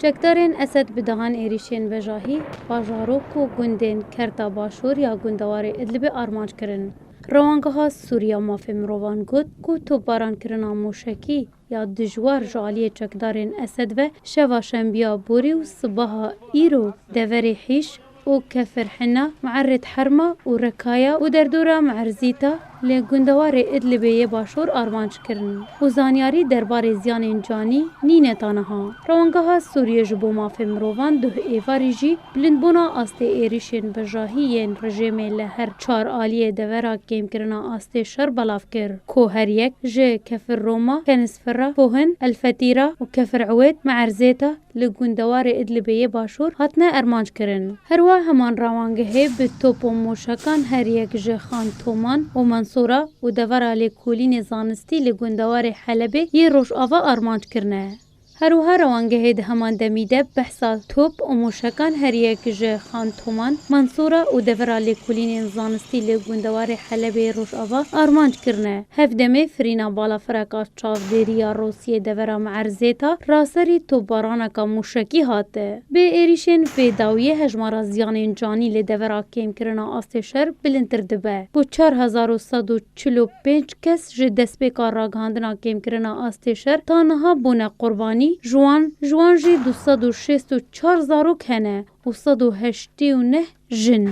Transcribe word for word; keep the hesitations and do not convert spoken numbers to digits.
Çekdarên Esed bi dehan êrîşên bejahî bajarok û gundên Kerta Başûr ya gundewarê Idlibê armanc kirin. Rewangeha Sûriya Mafê Mirovan got ku topbarankirina mûşekî ya dijwar ji aliyê çekdarên Esed ve şeva şembiya borî û sibaha îro deverê Hîş û Kefir Hina, Me'errêt Herma û Rekaya û derdora Me'erzîta li gundewarê Idlibê yê Başûr armanc kirin û zanyarî derbarê ziyanên canî nîne ta niha. Rewangeha Sûriyê ji bo mafê mirovan duh êvarî jî bilindbûna astê êrîşên bejahî yên rejêmê li her çar aliyê devera kêmkirina astê şer belav kir, ku her yek ji Kefir Roma, Kenisfira, Kohin, Elfetîra û Kefir Ewêd, Me'erzêta, li gundewarê Idlibê yê Başûr hatine armanc kirin. Herwiha heman rewangehê bi top û mûşekan her yek ji Xan Toman û Mensûra û devera lêkolînê zanistî li gundewarê Helebê yê Rojava armanc kirine. Herwiha rewangehê di heman demî de behsa top û mûşekan her yek ji Xan Toman, Mensûra û devera lêkolînên zanistî li gundewarê Helebê Rojava armanc kirine. Hevdemê firîna balafireka çavdêrî ya Rûsiyê devera Me'erzêta raserî topbaraneka mûşekî hate. Bi êrîşên vê dawiyê hejmara ziyanên canî li devera kêmkirina astê şer bilindtir dibe. Ku çar hezar û sed û çil û pênc kes ji destpêka ragihandina kêmkirina astê şer ta niha bûne qurbanî, ji wan, ji wan jî du sed û şêst û çar zarok hene û sed û heştê û neh jin.